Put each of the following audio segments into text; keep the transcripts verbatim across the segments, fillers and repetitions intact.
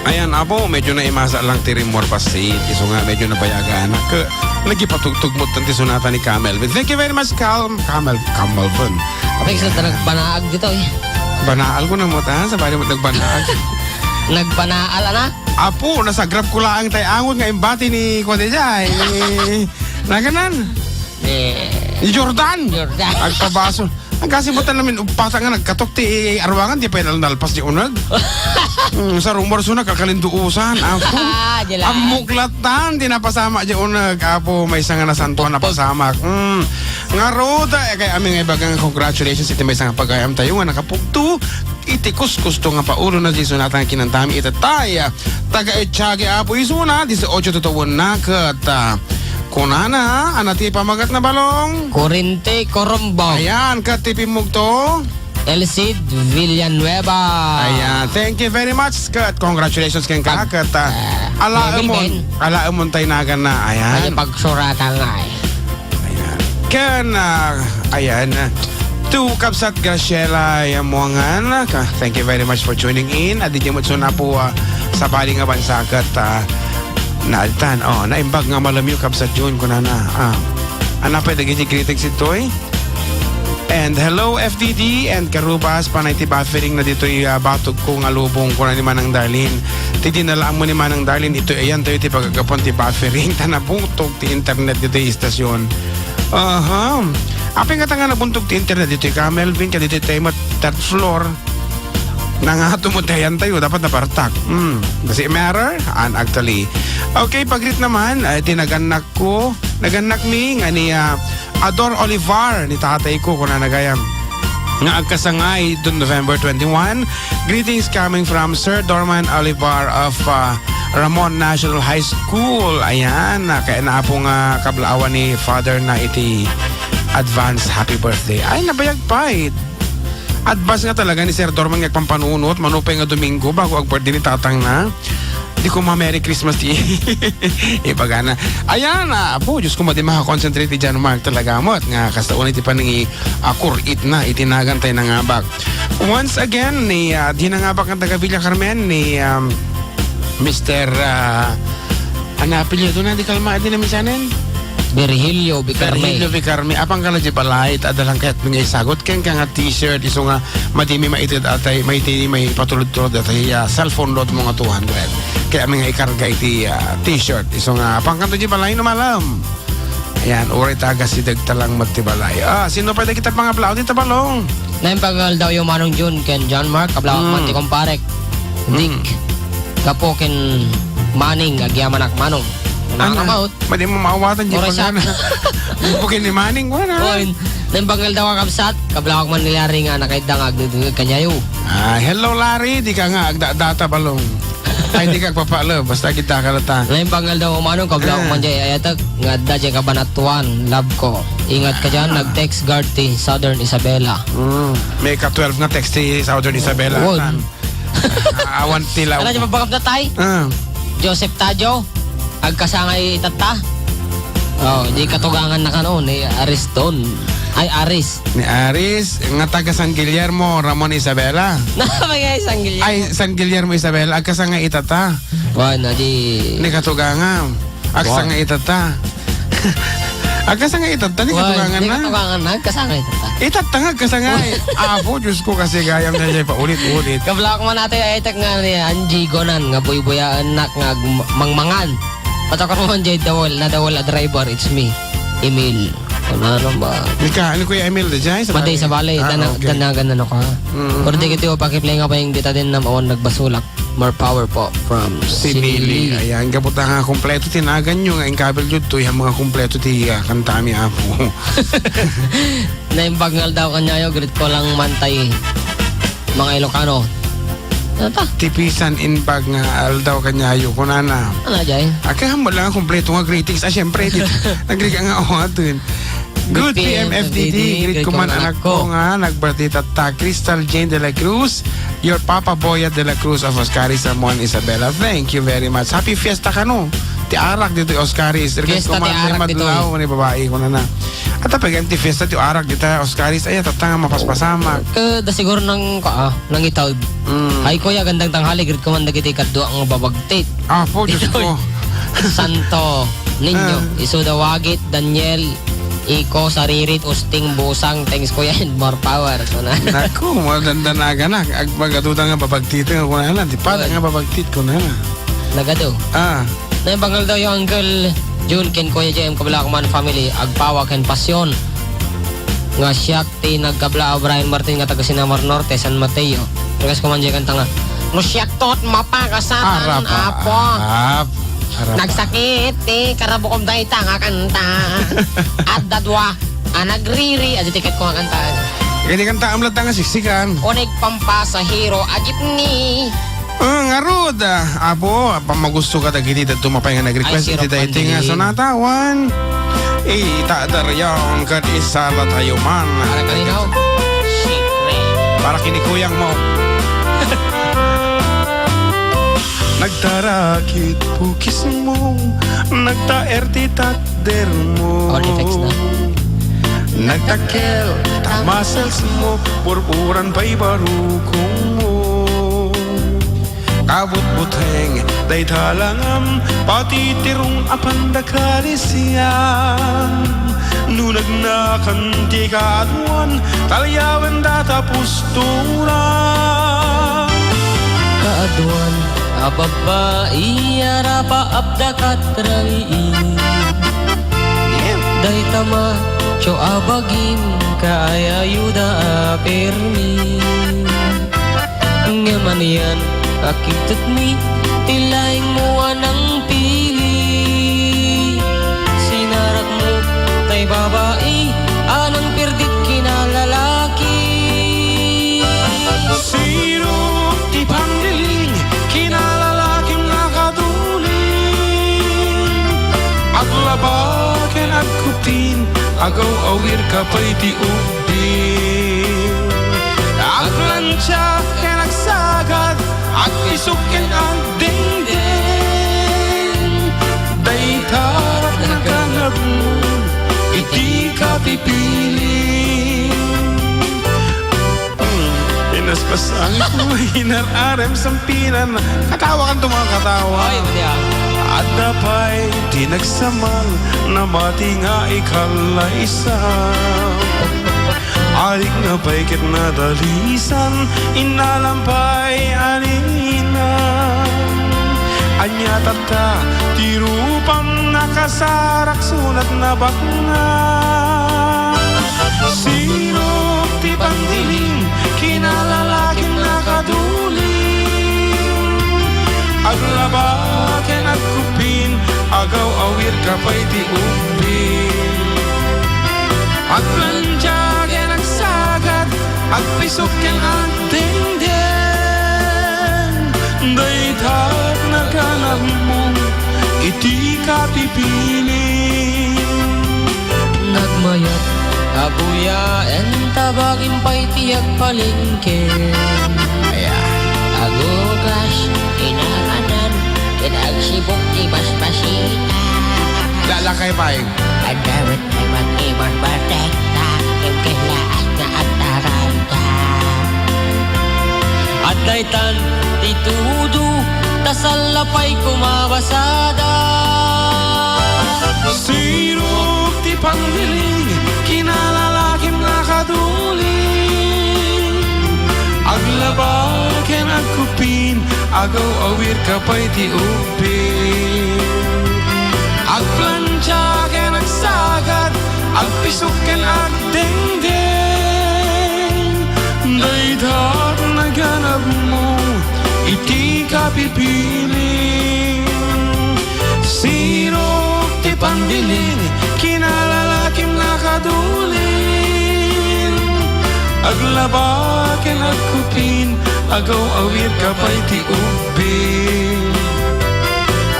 Ayan, Apo, medyo naimasa lang ti rimor bassit. Isu nga, medyo nabayaganak. Nagipatugtugmot ti sunata ni Kamelvin. Thank you very much, Cam-, Camel-, Camelvin. Apay, sa ta nagbanaag dito, eh. Banaal ko na mo, ta? Sa bali mo nagbanaag. Nagbanaal, ana? Apo, nasagrap ko laang tay angon nga imbati ni Kuya Jay. Ni, naganan? Eh, Ni Jordan. Jordan. Agpabaso. Ang kasi mo namin, umpata nga nagkatok ti aruangan, di pa nalpas di unag. Mm, sa rumor, so nagkakalinduusan. Ako, Ah, di lang. Ang muklatan, di napasama di unag. Apo, maysa nga nasanto, Pukpuk. Napasamak. Mm. Nga Rhoda, eh, kay amin nga ibagang congratulations, iti maysa nga pagayam tayo nga nakapugto iti kuskusto nga paulo na di sunata nga kinantami ita tay, ah, taga Echagi, Apo, isuna, dieciocho tutuon na ket, ah, kunana, ana ti pamagat na balong? Corinte Corombo. Ayan, ket ti pimmugto? Elcid Villanueva. Ayan, thank you very much, ket congratulations kenka, Pag-, ket, ah, ah, alaemon, Melvin. Alaemon tay nagan na, ayan. Ay, pagsuratan nga, eh. Ayan. Ken, ah, ayan, ah, to Kabsat Graciela Yamuangan, ah, ka-, thank you very much for tuning in. Adi di mo suna po, ah, sa bali nga bansa ket, ah, naadtan, oh, naimbag nga malamyo, Kabsat Jun, kunana. Ah, ana pay dagiti greetings itoy? And hello, F D D and Karubas, panay ti buffering na ditoy, ah, batog ko nga lubong, kuna ni Manang Darlene. Ti dinalaam mo ni Manang Darlene, itoy ayan, tayo ti pagagapuan ti buffering, ta nabuntog ti internet ditoy istasyon. Aha. Apay nga ta nga nabuntog ti internet ditoy ka, Melvin, kaditoy tayo met third floor. Nangato mo tayan tayo, dapat napartak. Hmm. Does it matter? And actually. Okay, pag-greet naman, ay, ti nagannak ko. Nagannak mi nga ni, ah, Ador Olivar, ni tatay ko, kuna na gayam. Nga agkasangay, dun November twenty-one. Greetings coming from Sir Dorman Olivar of, ah, Ramon National High School. Ayan, na, kaya na po nga kablaawan ni Father na iti advance happy birthday. Ay, nabayag pa, eh. Advance nga talaga ni Sir Dorman nga agpampanunot, manupay nga Domingo, bago ag-birthday ni tatang na. Di ko ma-Merry Christmas ti ibagana. Ayan, ah, apo, Diyos ko, madi makakonsentrate ti John Mark talaga mo. At nga, kasta unay ti panangi, ah, kurit na, iti nagan tayo nangabak. Once again, ni, ah, di nangabak nga taga Villa Carmen, ni, um, Mister, ah, ano apelyido na, di kalma, di na misanen? Virgilio Vicarme. Virgilio Vicarme. Apang ka na di balay, ta adalang kayat nga isagot. Ken ka nga t-shirt, iso nga, madimi maited atay, maiti maipatulod-tulod atay, ah, cellphone load mo nga two hundred. Kaya mi nga ikarga iti, ah, t-shirt. Iso nga, apang ka na di balay, no malam. Ayan, uray taga sideg talang mat ti balay. Ah, sino pa dagita pangablao ti tabalong? Naimbag nga aldawyo, Manong Jun, ken John Mark, kablawak man ti komparek. Dick. Gapo ken Manning, agyamanak, Manong. Ano? Nakakamaut. Madi mo maawatan, di Oras pa nga na. Di po ken ni Manning, wala na. Oy, naimbag nga aldaw, kakabsat, kablawak man ni Larry nga nakaidda nga agdudungag kanyayo. Ah, hello, Larry. Di ka nga agdadata balong. Ay, di ka agpapalo. Basta kita ka na ta. Naimbag nga aldaw, Manong, kablawak man jay ayatek nga adda jay Cabanatuan, love ko. Ingat ka dyan, nag-text guard ti Southern Isabela. Mm. May ka twelve nga text ti Southern Isabela. Wag. Tan. Awan ti law. Ano, di ba bakap na tay? Ah. Joseph Tajo, agkasangay itatta. Oh, di katugangan na kano ni Ariston. Ay, Aris. Ni Aris, nga taga San Guillermo, Ramon Isabela. Namagay San Guillermo. Ay, San Guillermo Isabela, agkasangay itatta. Wan, adi. Ni katugangan. Agkasangay itatta. Agkasangay itatta, ni katugangan na. Di katugangan na, agkasangay itatta. Itatta nga, agkasangay. Apo, Diyos ko, kasi gayam na siya paulit-ulit. Kablak man natin, ay, tek nga ni Angie Gonan, nga buybuyaan nak nga agm-, mangmangan. Patakar mo man, jay dawal, na dawal a driver, it's me, Emil. Ano, ano ba? Ika, ano, Kuya Emil, da jay? Sa Maday balay? Sa balay, ah, dana-, okay. Danagan na ka. Mm. Pero di kiti, o, pakiplenga pa yung dita din na mawan nagbasulak. More power po from Sinili. Sinili. Ayan, gapu ta nga kompleto ti nagan nyo nga inkabil jud to, yung mga kompleto ti, ah, kantami, apo. Naimbag nga aldaw kanyayo, greet ko lang man tay mga Ilocano. Ano ta? Tipisan imbag nga aldaw kanyayo, kunana. Ano, jay? Aka, mo lang ang kompleto nga greetings. Ah, syempre, di, nagriga nga ako atun. Good P M F D D, greet ko man anak ko nga nagbati tatta, Crystal Jane de la Cruz, your Papa Boya de la Cruz of Oscari, Samuan, Isabela. Thank you very much. Happy Fiesta kano. Ti arak ditoy Oscaris. Fiesta ti arak ditoy. Madlaw ni babai, kunana. At apay, ti fiesta ti arak dita Oscaris, ay, tatta nga mapaspasamak. Kada siguro nang, ah, nang itaw. Mm. Ay, kuya, gandang tanghali, greet ko man dagiti kadua nga babagtit. Apo, Diyos ko. Santo Niño, ah. Isuda Wagit, Daniel, Iko, Saririt, Usting, Busang, thanks, kuya, and more power. So, na. Naku, madandanagan na. Agpagatuda nga babagtit, kunana. Di pa nga babagtit, kunana. Nagadu. Ah. Naimbanggal daw yung Uncle Jun ken Kuya J M Kablakuman family, agpawa ken pasyon. Nga siak ti nagkabla a Brian Martin nga taga Sinamar Norte, San Mateo. Request ko man diay kanta nga, "No siak tot mapakasatan, Arap, Apo." Arap, Arap. Nagsakit ti karabukom dayta nga kanta. Adda dua a nagriri, adi ti ket ko nga kanta. Kaya di kanta, amlat nga siksikan. Uneg pampasahero a jeepney. Ah, ngarud, ah, Apo, pamagusto ka dagiti dadto mapay nga nag-request iti daytoy nga sonata, wan. Ita, Dariang, ket isala tayo man. Para kanino? Siyempre. Para kini kuyang mo. Nagtarakit pukis mo, nagtaer ti takder mo. All effects na. Nagdakkel ta muscles mo, purpuran pay barukong mo. Kabutbuteng dayta langam, pati ti rung a pandakalisyan. Nunagnakan ti kaaduan, talyawen data pusturan. Kaaduan a babbai, arapaap da katrangii. Dayta macho a bagim, kaay-ayuda a permi. Ngem anian a kitetmi ti laingmo a nangpili? Sinarakmo tay babai a nangpirdit kinalalaki. Sino ti pangliling kinalalakim nga kaduling? Aglaba ken agkupin, agaw-awir ka pay ti ubbing. Agplancha ken agsagad, agpisok ken agdengdeng. Dayta ket naganabmo iti kapipili. Hmm, pinaspasangi ko, inar-arem sampinan. Katawa kanto, mga katawa. Ay, diak. Adda pay ti nagsamang, namati nga ikalla isa. Arik na pay ket nadalisan, inalam pay anina. Ania tatta ti rupam, nakasarak sunat nabaknang. Sino ti pandiling kinalalakim nga kaduling? Aglaba ken agkupin, agaw-awir ka pay ti ubbing. Agplancha ken agsagad, agpisok ken agdengdeng. Dayta naganabmo iti kapipili. Nagmayat a buyaen ta bagim pay ti agpalengke. Aya. Agugas, inanganan, ket agsibok ti basbasina. Lalakay pay. Adda met ti mag-imon protekta, ket laas nga agtaranta. Adda itan ti tudo, ta salla pay kumabasada. Sirok ti pangliling, kinalalakim nga kaduling. Aglaba ken agkupin, agaw-awir ka pay ti ubbing. Agplancha ken agsagad, agpisok ken agdengdeng. Dayta naganabmo iti kapipili. Sirok ti pandiling, kinalalakim nga kaduling. Aglaba ken agkupin, agaw-awir ka pay ti ubbing.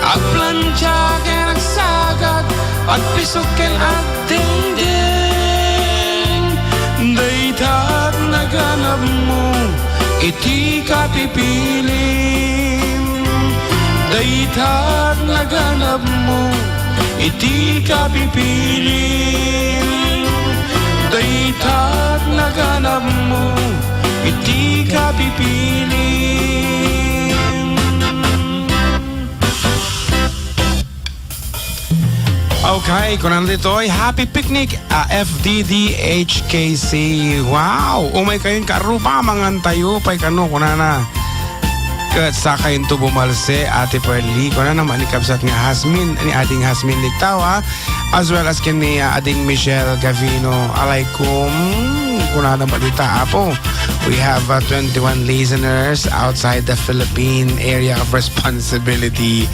Agplancha ken agsagad, agpisok ken agdengdeng. Dayta naganabmo iti kapipili. Dayta naganabmo iti kapipilim. Dayta naganabmo iti kapipilim. Okay, kunana ditoy, happy picnic, ah, F D D H K C. Wow! Umay kayon karupa, mangan tayo, pay kano, kunana. Ket sakayonto bumalse, Ate Pearly, kunana, ni kabsat nga Hasmin, ni Ading Hasmin Ligtawa, as well as ken ni, ah, Ading Michelle Gavino. Alaykum, kunana, balita, Apo. We have, uh, twenty-one listeners outside the Philippine area of responsibility.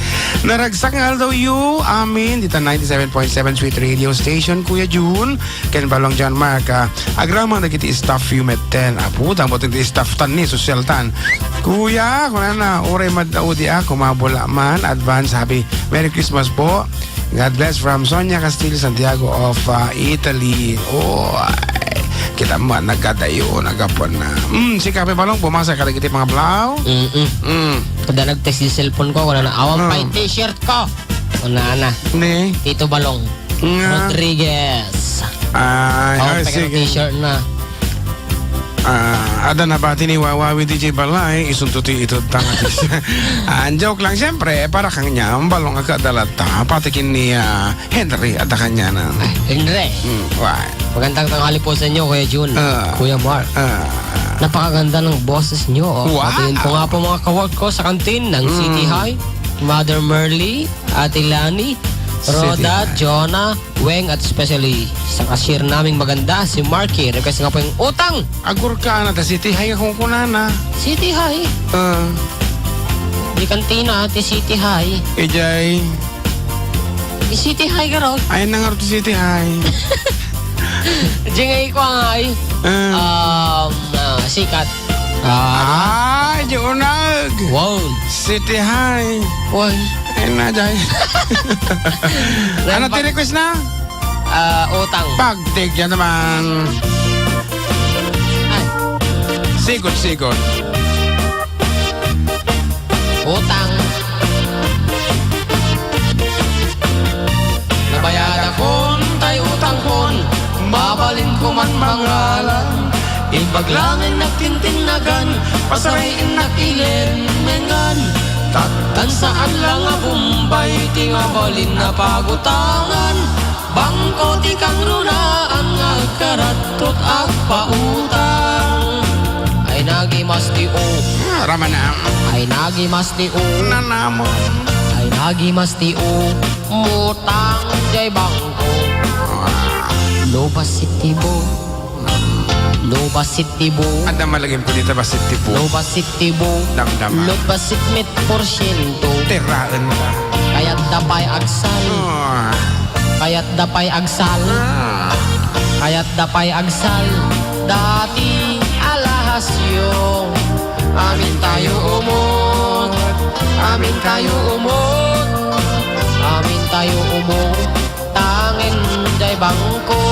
Naragsak nga aldaw yu amin dita ninety-seven point seven Sweet Radio Station, Kuya Jun, ken Balong John Mark, ah, agraman dagiti staff yu metten. Apo, damo ti staff tan ni, sosyal tan. Kuya, kunana, uray maddaudi a, kumabula man, advance happy Merry Christmas po. God bless from Sonia Castillo, Santiago of, uh, Italy. Oh, ay, kita mo, nagadayo, nagapon na. Mm, si Kape Balong, bumasa ka dagiti mga blaw. Mm-mm. Mm. Kada nagtext di cellphone ko, wala na. Awan Ah. pay t-shirt ko. Wala na. Ni? Tito Balong. Nga. Rodriguez. Ay, Awan ay, pay ka sige. T-shirt na. Ah, adda nabati ni Wawawi D J Balay, isunto ti itud ta nga ti-shirt. Ah, joke lang, siyempre, para kang niya, ang balong agka adda latta, pati kin ni, ah, Henry, adda kanya na. Ay, Henry. Hmm, why? Magandang tanghali po sa inyo, Kuya Jun. Ah. Kuya Mark. Ah. Napakaganda ng boses nyo, oh. Wow. Batiin ko nga po mga ka-work ko sa kantin ng Mm. City High, Mother Merly, Ate Lani, City Rhoda, High. Jonah, Weng, at especially sa cashier naming maganda, si Marky. Request nga po yung utang. Agurka na, ta City High akong kunana. City High? Ah. Di kantina, ti City High. Ijay. Di City High ka raw. Ay, nangar ti City High. Jingay ko ang high. Ah. Um, ah, sikat. Ah, di unag. Wow. City High. Wow. Ay, na, jay. Ano ti request na? Ah, utang. Pagtigyan naman. Ay. Sigot, sigot. Utang. Nabayadakon tay utangkon, mabalinko man mangalan. Imbag langin nagtintinnagan, pasarain nakilenmengan. Tattan saan lang a Bombay ti mabalin a pagutangan. Bangko ti kangrunaan nga agkarattot agpautang. Ay nagimas ti u. Ah, Ramanang. Ay nagimas ti u. Nanamon. Ay nagimas ti u. Mutang jay bangko. Ah. Lubasit ti bu. Lubasit ti bu. Adda malagim ko dita basit ti bu. Lubasit ti bu. Damdama. Lubasit met porsyento. Tiraen ka. Kayat da pay agsal. Ah. Kayat da pay agsal. Ah. Kayat da pay agsal. Dati alahasyo. Amin tayo umot. Amin tayo umot. Amin tayo umot. Tangin jay bangko.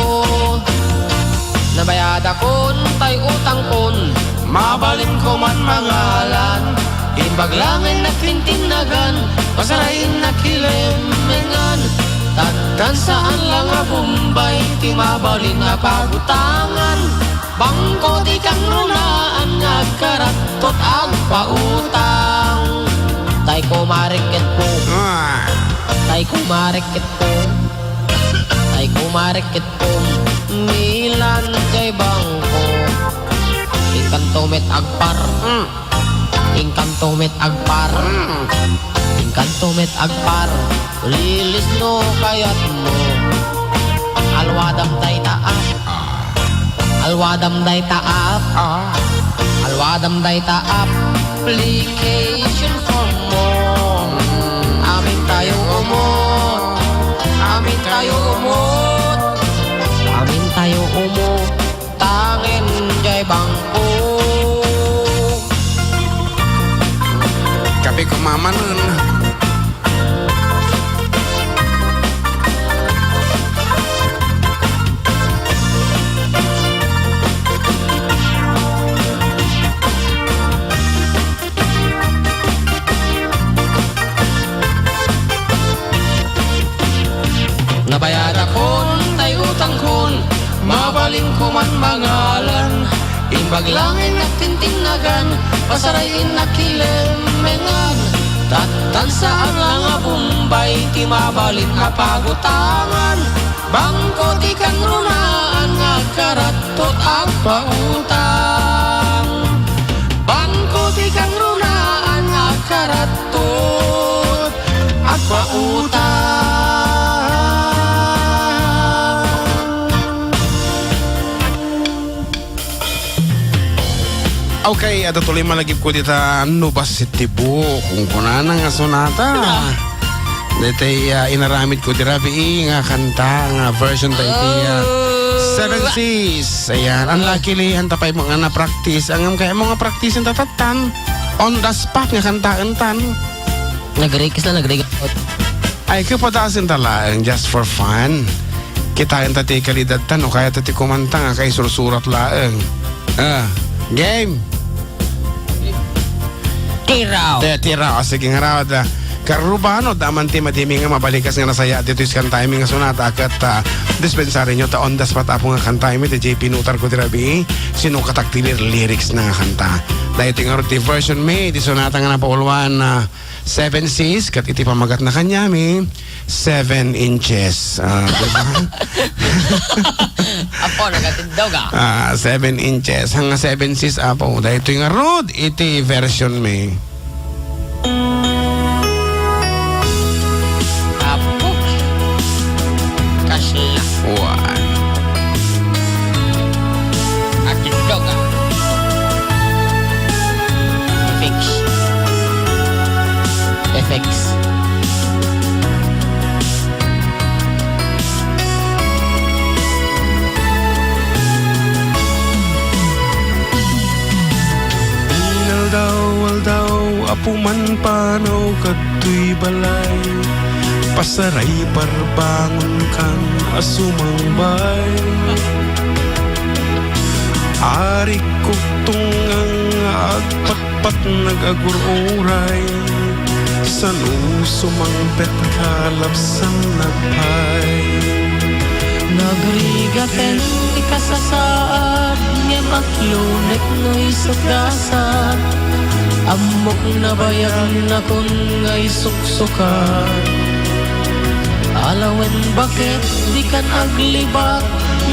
Nabayadakon tay utangkon. Mabalinko man mangalan. Imbag langin nagtintinnagan. Pasarain nakilemmengan. Tattan saan lang a Bombay ti mabalin a pagutangan. Bangko ti kangrunaan nga agkarattot agpautang. Tay kumarek ket po. Ah. Tay kumarek ket po. Tay kumarek ket po. Milan jay bangko. Inkanto met agpar. Mm. Inkanto met agpar. Mm. Inkanto met agpar. Lilis no kayat mo. Alwadam dayta app. Ah. Alwadam dayta app. Ah. Alwadam dayta application form mo. Amin tayo umot. Amin tayo umot. Amin tayo umot. Tangin jay bangko. Kape ko mamanen. Mabalin ko man mangalan, imbag laeng agtintinnagan, pasaray innak kilemmengan. Tattan saan la nga Bombay ti mabalin a pagutangan. Bangko ti kangrunaan nga agkarattot agpautang. Bangko ti kangrunaan nga agkarattot agpautang. Okay, adda tuloy malagipko dita, "No bassit ti buok," kunkunana nga sonata. Ah. Daytoy, ah, inaramidko ti rabii nga kanta nga version daytoy, ah, Oh. Seven Seas. Ayan, unluckily, anta pay mo nga na-practice. Ngem kayatmo nga practice-en ta tattan. On the spot nga kantaen tan. Nag-request na, nag-request. Ay, kapadasen ta laeng, just for fun. Kitaen ta ti kalidad ta, no kaya ta ti kumanta nga kaisursurat laeng. Ah, game! Tiraw! Te, tiraw. Ah, sige nga raw, da. Karrubano, daman ti madimi nga mabalikas nga nasaya ditoy kantaenmi nga sonata, ket, ah, dispensarinyo ta on the spot, Apo, nga kantaenmi, ti J P nutar ko ti rabii, sinukatak ti lir-, lyrics na nga kanta. Daytoy nga rod ti version mi, ti sonata nga napauluan, ah, Seven Seas, ket iti pamagatna kaniami, seven inches. Ah, di ba? Apo, nagatindog, ah. Ah, seven inches. Hanga seven seas, Apo. Daytoy nga rod iti version mi. Apo. Kasla. One. Agindog, ah. Effects. Effects. Inaldaw-aldaw, Apo, manpanaw kadtoy balay. Pasaray parbangonkan a sumangbay. Arikko tungngang nga agpatpat nagagur-uray. Sano sumangpet ka lapsan nagpay. Nagrigaten ti kasasaad, ngem aglunek no isu gasat. Ammok nabayag nakon nga isuksukat. Alawen baket dikan aglibak,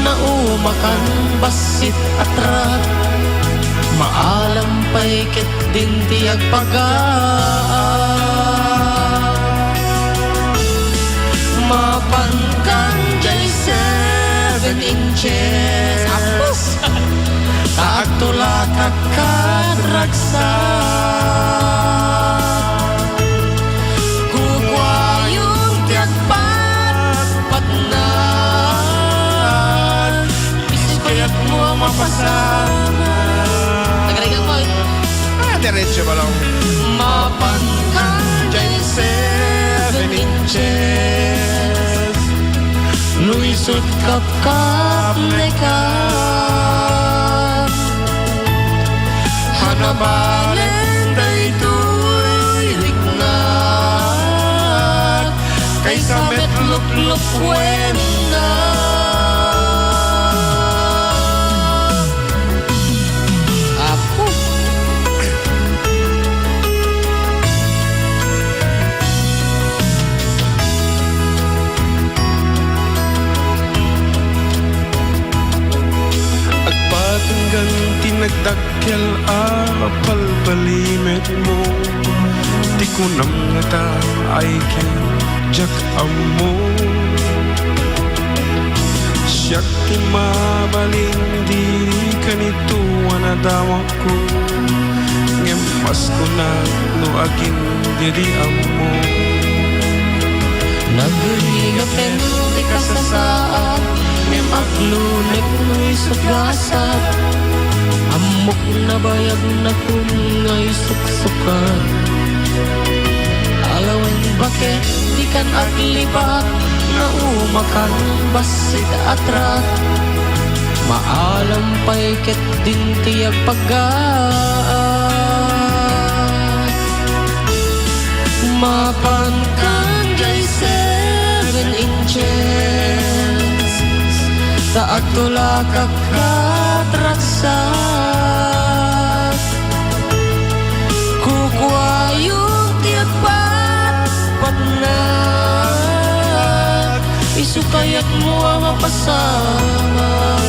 naumakan bassit a trak. Maalam pay ket din ti agpagaan. Mapankan jay seven inches. Apus! Ta agtulakak kad ragsak. Kukuayon ti agpatpatnag. Isu kayatmo a mapasamak. Nagarigan mo. Ah, diretso ba lang? Mapankan jay seven inches. No isut' kapkapnekan. Hanabalen daytoy riknak. Kaysa met luklukuenna. Apo. Agpatenggan ti nagdak- kel a palpalimetmo, ti kunam ngata, "Ay ken diak ammo." Siak ti mabalin, dika ni tua nadawatko, ngem mas kunak no agin diri ammo. Nagrigaten ti kasasaad, ngem aglunek no isu gasat. Ammok nabayag nakon nga isuksukat. Alawen baket dikan aglibak, naumakan bassit a trak. Maalam pay ket din ti agpaggaak. Mapankan jay seven inches, ta ag- Tulakak kat ragsak. Kukuayo ti agpatpatnak. Isu kayatmo a mapasamak.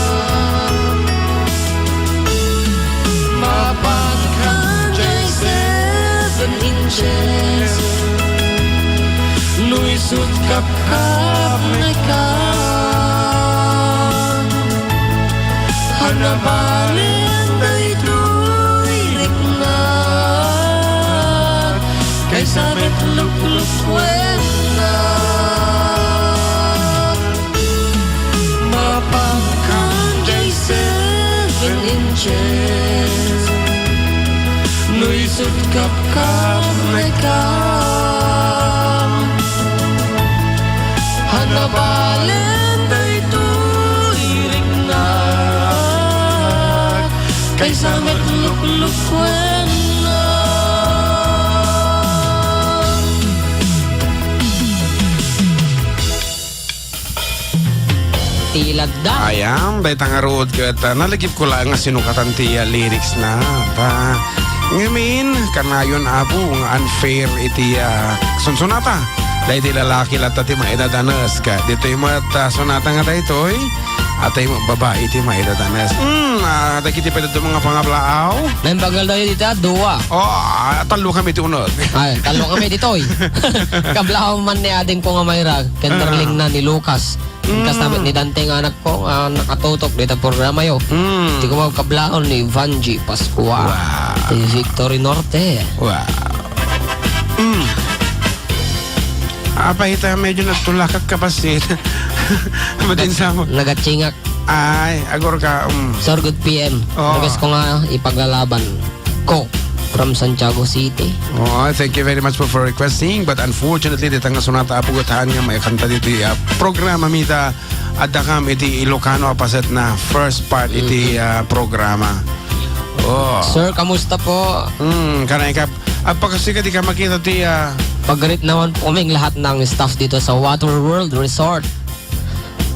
Mapan kan jay seven inches. No isut' kapkapnekam. Hanabalen daytoy riknak. Kaysa met luklukwennak. Mapan kan jay seven inches. No isut' kapkapnekam. Hanabalen daytoy riknak. Kaysa met luklukwennak. Ti ladda. Ayan, dayta ngarud ket, ah, nalagipko laeng nga sinukatan ti, ah, lyrics na. Ta, ngamin, kanayon, Apo, nga unfair iti, ah, sunsonata. Daydi lalaki latta ti maidadanes. Ket ditoy met, ah, sonata nga daytoy, atay met babai ti maidadanes. Hmm, ah, dagiti pwede nga pangablaaw. Naimbag tayo dita, dua. Oh, ah, tallo kami ti uneg. Ay, tallo kami ditoy. Kablaaw man ni adingko nga Mayra, ken Ah. darling na ni Lucas. Mm. Kasama ni Dante nga anakko, nga nakatutok dita programayo. Mm. Ti kumakablaaw ni Vangie Pascua. Wow. Ti Victory Norte. Wow. Mm. Apay ita, medyo nagtulakak ka pa, sis. Madin sa mo. Nagatsingak. Ay, agor ka, um. Sir, good P M. Oh. Request ko nga ipaglalaban ko from Santiago City. Oh, thank you very much for, for requesting. But unfortunately, dita nga sonata, Apo, ket haan nga maikanta ditoy, ah, programa mi ta, adda kam iti Ilocano a paset na first part iti, Mhm. ah, programa. Oh. Sir, kamusta po? Hmm, kanay ka, agpakasika di ka makita ti, ah, Pag-greet naman po kaming lahat ng staff dito sa Water World Resort.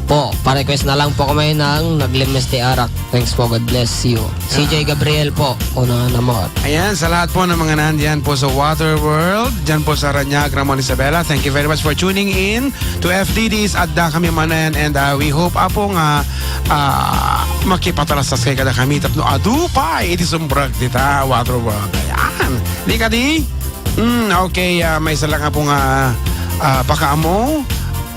Po, pa-request na lang po kami ng Naglimes ti Arak. Thanks po, God bless you. C J Ah. Gabriel po, una na mo. Ayan, sa lahat po ng mga nandiyan po sa Water World, dyan po sa Ranac, Ramon, Isabela, thank you very much for tuning in to F D Ds. Adda kami manen, and, ah, we hope, Apo, nga, ah, makipatalastas kay kada kami tapno adu pay iti sumbrek dita Water World. Ayan. Di kadi? Mm, okay, ah, maysa lang, Apo, nga, ah, pakaammo,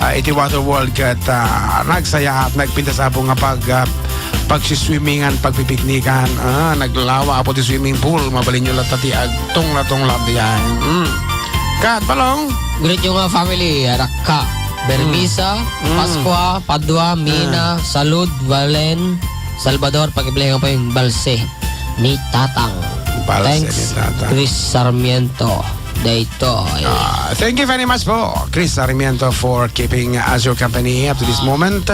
ah, iti Water World ket, ah, nagsayaat, nagpintas, Apo, nga pag, ah, pagsiswimmingan, pagpipiknikan, ah, naglawa, Apo, ti swimming pool, mabalinyo latta ti agtunglatunglat diay. Mm. Kat, Balong? Greet yung, ah, family, Rakka, Bermisa, Mm. Mm. Pascua, Padua, Mina, Ah. Salud, Valen, Salvador, pakiplay ko pa yung Balse ni Tatang. Balse Thanks, ni Tatang. Chris Sarmiento. Daytoy. Ah, thank you very much po, Chris Sarmiento, for keeping us your company up to this Ah. moment.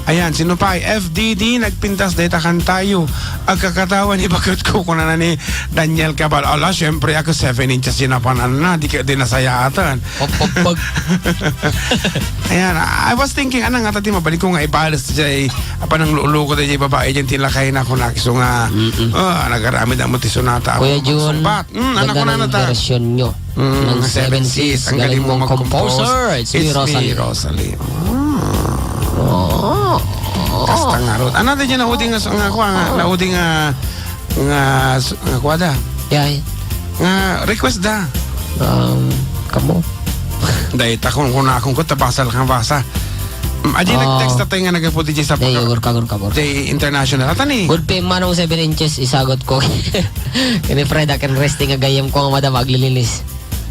Ayan, sino pa? F D D, nagpintas dayta kantayo. Agkakatawa ni baket ko, kunana ni Daniel Cabal. Ala, syempre, ako seven inches sinapanan na. Di ka, di nasayaatan. Pag, pag, pag. Ayan, I was thinking, anang nga tati, mabalik ko nga ibales jay, apa nang lulo ko jay babae jay, ti lakay na ko nakis nga, Mm-mm. ah, nagaramid amo ti sonata ako Kuya Jun, magsumbat. Mm, anak ko ganda na ng nata. Version nyo Mm, ng Seven Seas. Ang galing mong composer. It's me, Rosalie. Rosalie. Mm. Oh. Kasta nga rod. Ano din yung nauding nga, nga, nga, nga, nga, nga, nga, Yay. Nga request da. Um, kamo? Dahil takon ko na akong ko, tabasa lang ang basa. Mm, adi Ah. Nag-text na tayo nga nagapudi dyan sa Hey, pagka-, gur ka, gur ka, gur ka. Day International. Ata ni? Good pay manong seven inches, isagot ko. Kini Fred, akin resting nga gayam ko nga madam aglilinis.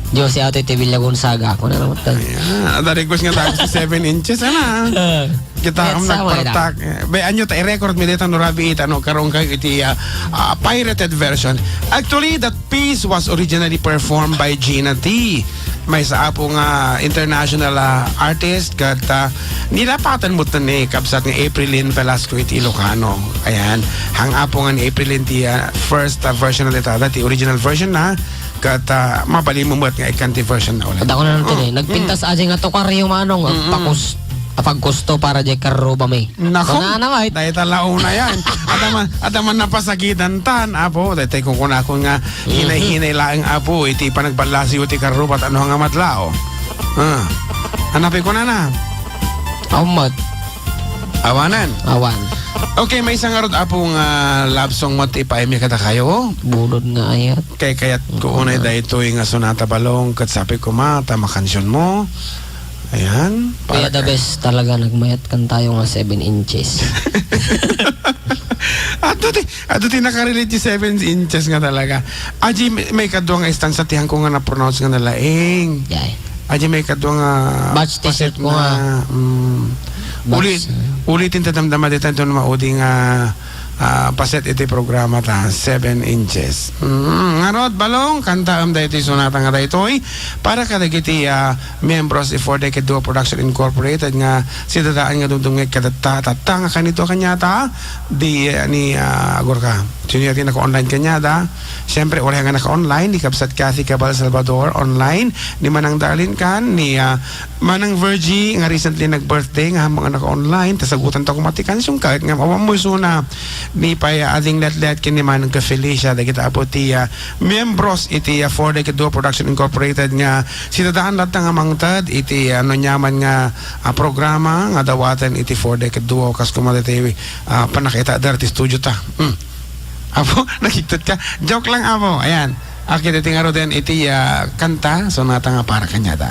Jose Atoy Tevilla Gonzaga. Ako na naman tayo. Ayan. Ada request nga tayo sa seven inches, ana. Ah. Kita Kahit kami sa wala. Nagpartak. Eh, bay, anyo ta, i-record mi dita no rabiit, ano, karon kayo iti, ah, ah, pirated version. Actually, that piece was originally performed by Gina T. Maysa, Apo, nga international, ah, artist, ket, ah, nilapatan mo ni kabsat nga Aprilyn Velasco iti Ilocano. Ayan. Hang, Apo, nga ni Aprilyn ti, ah, first, ah, version na dita, ti original version na, ket, ah, mabalin mo met nga ikkan ti version na ulit. At ako na lang Oh. Tini, nagpintas Mm. aja nga tukaryo manong, Mm-mm. pakus. paggusto para diay karrubami. Nako, kunana met. Dayta la unay. Adda man, adda man napasakitan tan, Apo. Daytay kukunakon nga hinay-hinay laeng, Apo, iti panagballasiw ti karruba, ta no nga madlao. Ah. Ania pay kunana? Awan met. Awanen. Awan. Okay, maysa ngarud, Apo, nga love song met ti ipaaymi kadakayo. Bulod nga ayat. Kay kayat ko unay daytoy nga sonata, Balong, ket sapay koma ta makansionmo. Ayan. Kaya the best talaga, nagmayat kan tayo nga seven inches. Adu ti, adu ti nakarelate ti seven inches nga talaga. Aji may, may kadua nga istansa ti hangko nga na-pronounce nga nalaing. Jay. Aji may kadua nga Batch t-shirt paset ko na, nga. Mm. Batch, Uli, ah. Ulitin ta damdama dita ito na maudi nga ah, paset iti programa ta, seven inches. Mm, ngarud, Balong, kantaem daytoy sonata nga daytoy para kadagiti, ah, miyembros ti Four Decade Duo Production Incorporated nga sidadaan nga dumdumngeg kadatta, tatta nga kanito kaniata, di, ah, ni, ah, Agurka. Sino ti naka-online kaniada? Siyempre, uray nga naka-online, ni Kabsat Cathy Cabal Salvador, online, ni Manang Darlene Can, ni, ah, Manang Virgie nga recently nag-birthday nga ammok nga naka-online, ta sagutan ta koma ti kansion ket nga awan mo isuna. Ni pay, ah, ading letlet ken ni Manang Felicia, dagiti apo ti, ah, miyembros iti, ah, Four Decade Duo Production Incorporated nga sidadaan latta nga mangted iti, ah, no niaman nga, ah, programa nga dawaten iti Four Decade Duo kas koma daytoy, ah, pannakaitaedda ti studio ta. Hmm. Apo, nakiktet ka? Joke lang, Apo. Ayan. Akin iti ngaruden iti, ah, kanta, sonata nga para kaniada.